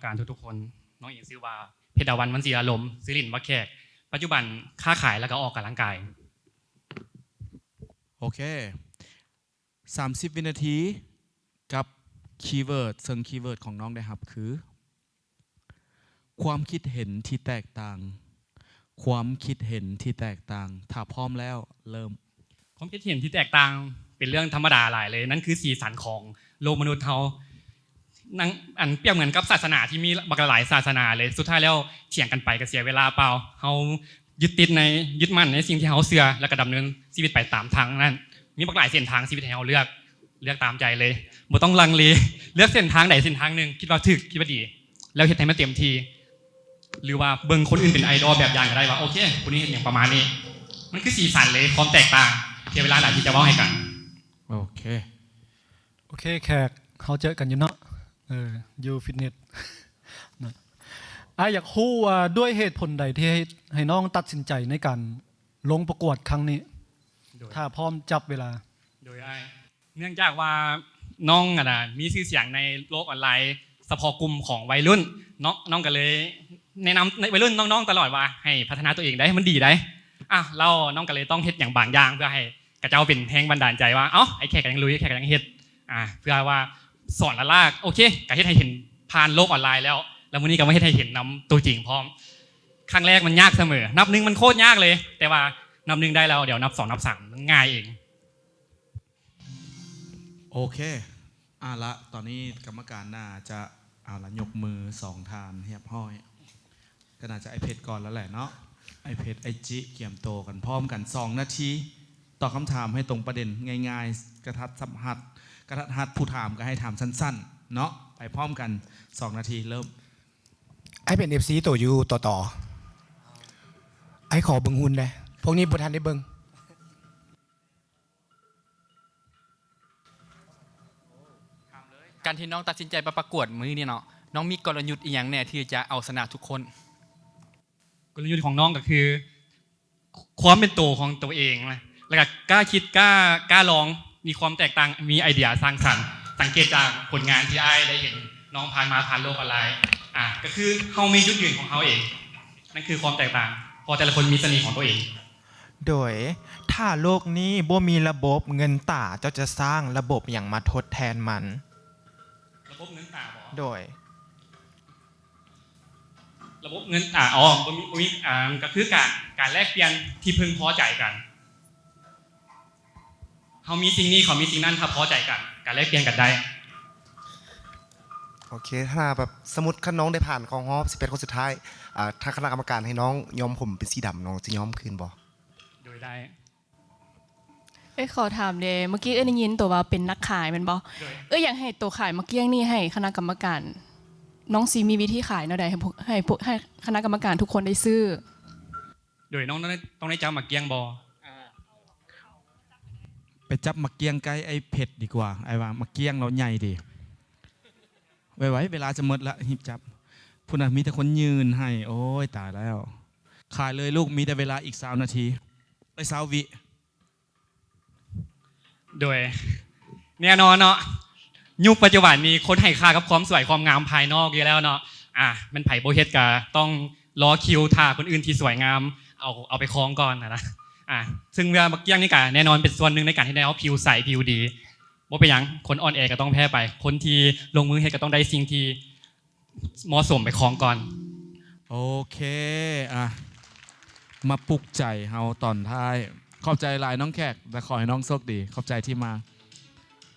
ການທຸກໆຄົນ. ນ້ອງເອງຊື່ວ່າ ເພັດດາວັນ ວັນສີອາລົມ, ຊື່ຫຼິ້ນວ່າແຂກ, ປັດຈຸບັນຄ້າຂາຍ ແລ້ວກໍອອກກຳລັງກາຍ. ໂອເຄ ສາມສິບວິນາທີກັບຄີເວີດ, ເຊິ່ງຄີເວີດຂອງນ້ອງໄດ້ຮັບຄື ຄວາມຄິດເຫັນທີ່ແຕກຕ່າງ, ຄວາມຄິດເຫັນທີ່ແຕກຕ່າງ. ຖ້າພ້ອມແລ້ວ ເລີ່ມ. ຄວາມຄິດເຫັນທີ່ແຕກຕ່າງເປັນເລື່ອງທຳມະດາຫຼາຍເລີຍ, ນັ້ນຄືສີສັນຂອງໂລກມະນຸດເຮົາ. ໜັງ ອັນປຽບເໝືອນກັບສາສະໜາທີ່ມີບັກຫຼາຍສາສະໜາເລີຍ, ສຸດທ້າຍແລ້ວຖຽງກັນໄປກໍເສຍເວລາເປົ່າ. ເຮົາຍຶດຕິດໃນ ຍຶດໝັ້ນໃນສິ່ງທີ່ເຮົາເຊື່ອ ແລ້ວກໍດຳເນີນຊີວິດໄປຕາມທາງນັ້ນ. ມີບັກຫຼາຍເສັ້ນທາງຊີວິດໃຫ້ເຮົາເລືອກ, ເລືອກຕາມໃຈເລີຍ, ບໍ່ຕ້ອງລັງເລ, ເລືອກເສັ້ນທາງໃດເສັ້ນທາງໜຶ່ງ ຄິດວ່າຖືກ, ຄິດວ່າດີ ແລ້ວເຮັດໃຫ້ມັນເຕັມທີ່ ຫຼືວ່າເບິ່ງຄົນອື່ນເປັນໄອດອລແບບຢ່າງກໍໄດ້ວ່າ ໂອເຄ ຜູ້ນີ້ເຮັດຫຍັງປະມານນີ້. ມັນຄືສີສັນເລີຍ, ຄວາມແຕກຕ່າງ. ເສຍເວລາຫຼາຍທີ່ຈະເວົ້າໃຫ້ກັນ. ໂອເຄ ໂອເຄ ແຂກ ເຮົາເຈີກັນຢູ່ເນາະ ເອີ ຢູ່ຟິດເນັດນະ. ອ້າຍຢາກຮູ້ວ່າດ້ວຍເຫດຜົນໃດທີ່ເຮັດໃຫ້ນ້ອງຕັດສິນໃຈໃນການລົງປະກວດຄັ້ງນີ້? ໂດຍ ຖ້າພ້ອມຈັບເວລາ. ໂດຍອ້າຍ ເນື່ອງຈາກວ່ານ້ອງຫັ້ນນະ ມີຊື່ສຽງໃນໂລກອອນລາຍ ສະເພາະກຸ່ມຂອງໄວລຸ້ນເນາະ, ນ້ອງກໍເລີຍແນະນຳໄວລຸ້ນນ້ອງໆຕະຫຼອດວ່າໃຫ້ພັດທະນາຕົວເອງໄດ໋ ມັນດີໄດ໋. ອາ ແລ້ວນ້ອງກໍເລີຍຕ້ອງເຮັດຫຍັງບາງຢ່າງ ເພື່ອໃຫ້ຂະເຈົ້າເປັນແຮງບັນດານໃຈວ່າ ເອົ້າ ໄອ້ແຂກກໍຍັງລຸຍ, ໄອ້ແຂກກໍຍັງເຮັດ. ອາ ເພື່ອວ່າສອນລະລາກ ໂອເຄ ກໍເຮັດໃຫ້ເຫັນຜ່ານໂລກອອນລາຍແລ້ວ, ແລ້ວມື້ນີ້ກໍມາເຮັດໃຫ້ເຫັນນຳຕົວຈິງພ້ອມ. ຄັ້ງແລກມັນຍາກສະເໝີ, ນັບໜຶ່ງມັນໂຄດຍາກເລີຍ, ແຕ່ວ່ານັບໜຶ່ງໄດ້ແລ້ວ ດຽວນັບສອງ ນັບສາມ ມັນງ່າຍເອງ. ໂອເຄ ເອົາລະ ຕອນນີ້ກຳມະການໜ້າຈະ ເອົາລະ ຍົກມືສອງທ່ານຮຽບຮ້ອຍ, ກໍໜ້າຈະອ້າຍເພັດກ່ອນແລ້ວແຫຼະເນາະ. ອ້າຍເພັດ ອ້າຍຈິ ກຽມໂຕກັນພ້ອມກັນ ສອງນາທີ ຕອບຄຳຖາມໃຫ້ຕົງປະເດັນ ງ່າຍໆ ກະທັດຮັດ ກະທັດຮັດ. ຜູ້ຖາມກໍໃຫ້ຖາມສັ້ນໆເນາະ, ໄປພ້ອມກັນ ສອງນາທີ ເລີ່ມ. ອ້າຍເປັນເອັຟຊີໂຕຢູ່ ຕຕ. ອ້າຍຂໍເບິ່ງຫຸ່ນແດ່ ພວກນີ້ບໍ່ທັນໄດ້ເບິ່ງ. ການທີ່ນ້ອງຕັດສິນໃຈມາປະກວດມື້ນີ້ເນາະ, ນ້ອງມີກົນລະຍຸດອີ່ຫຍັງແດ່ທີ່ຈະເອົາຊະນະທຸກຄົນ? ກົນລະຍຸດຂອງນ້ອງກໍຄື ຄວາມເປັນໂຕຂອງຕົວເອງນະ, ແລ້ວກໍກ້າຄິດ ກ້າ ກ້າລອງ, ມີຄວາມແຕກຕ່າງ, ມີໄອເດຍສ້າງສັນ. ສັງເກດຈາກຜົນງານທີ່ອ້າຍໄດ້ເຫັນນ້ອງຜ່ານມາຜ່ານໂລກອອນລາຍ, ອາ ກໍຄືເຮົາມີຈຸດຢືນຂອງເຮົາເອງ. ນັ້ນຄືຄວາມແຕກຕ່າງ, ເພາະແຕ່ລະຄົນມີສະເໜ່ຂອງຕົວເອງ. ໂດຍ ຖ້າໂລກນີ້ບໍ່ມີລະບົບເງິນຕາ, ເຈົ້າຈະສ້າງລະບົບຫຍັງມາທົດແທນມັນ? ລະບົບເງິນຕາບໍ? ໂດຍ ລະບົບເງິນຕາ, ອໍ ບໍ່ມີ ບໍ່ມີ ອາ ກໍຄືການ ການແລກປ່ຽນທີ່ເພິ່ງພໍໃຈກັນ. ເຮົາມີສິ່ງນີ້ ເຂົາມີສິ່ງນັ້ນ, ຖ້າພໍໃຈກັນ ການແລກປ່ຽນກັນໄດ້. ໂອເຄ ຖ້າແບບສົມມຸດຄັນນ້ອງໄດ້ຜ່ານເຂົ້າຮອບສິບແປດຄົນສຸດທ້າຍ, ອາ ຖ້າຄະນະກຳມະການໃຫ້ນ້ອງຍ້ອມຜົມເປັນສີດຳ, ນ້ອງຈະຍ້ອມຄືນບໍ່? ໂດຍໄດ້. ເອີ ຂໍຖາມແດ່, ເມື່ອກີ້ເອີ ໄດ້ຍິນໂຕວ່າເປັນນັກຂາຍແມ່ນບໍ່? ໂດຍ. ເອີ ຢາກໃຫ້ໂຕຂາຍໝາກກ້ຽງນີ້ໃຫ້ຄະນະກຳມະການ, ນ້ອງຊິມີວິທີຂາຍແນວໃດໃຫ້ພວກ ໃຫ້ພວກ ໃຫ້ຄະນະກຳມະການທຸກຄົນໄດ້ຊື້? ໂດຍ ນ້ອງຕ້ອງໄດ້ ຕ້ອງໄດ້ຈັບໝາກກ້ຽງບໍ່? ໄປຈັບໝາກກ້ຽງໃກ້ອ້າຍເພັດດີກວ່າ, ອ້າຍວ່າໝາກກ້ຽງລາວໃຫຍ່ດີ. ໄວໆ ເວລາຈະໝົດລະ, ຮີບຈັບ. ພຸ້ນນະ ມີແຕ່ຄົນຍື່ນໃຫ້. ໂອ້ຍ ຕາຍແລ້ວ. ຂາຍເລີຍລູກ, ມີແຕ່ເວລາອີກຊາວນາທີ. ໄດ້ຊາວວິ. ໂດຍ ແນ່ນອນເນາະ, ຍຸກປັດຈຸບັນນີ້ຄົນໃຫ້ຄ່າກັບຄວາມສວຍຄວາມງາມພາຍນອກຢູ່ແລ້ວເນາະ. ອາ ແມ່ນໃຜບໍ່ເຮັດກະຕ້ອງລໍຄິວຖ້າຄົນອື່ນທີ່ສວຍງາມ ເອົາ ເອົາໄປຄອງກ່ອນຫັ້ນນະ. ອາ ເຊິ່ງວ່າໝາກກ້ຽງນີ້ກະແນ່ນອນເປັນສ່ວນໜຶ່ງໃນການເຮັດໃຫ້ເຮົາຜິວໃສຜິວດີ. ບໍ່ເປັນຫຍັງ, ຄົນອ່ອນແອກະຕ້ອງແພ້ໄປ, ຄົນທີ່ລົງມືເຮັດກະຕ້ອງໄດ້ສິ່ງທີ່ ເໝາະສົມໄປຄອງກ່ອນ. ໂອເຄ ອະ ມາປຸກໃຈເຮົາຕອນທ້າຍ. ຂອບໃຈຫຼາຍນ້ອງແຂກ ແລະ ຂໍໃຫ້ນ້ອງໂຊກດີ. ຂອບໃຈທີ່ມາ.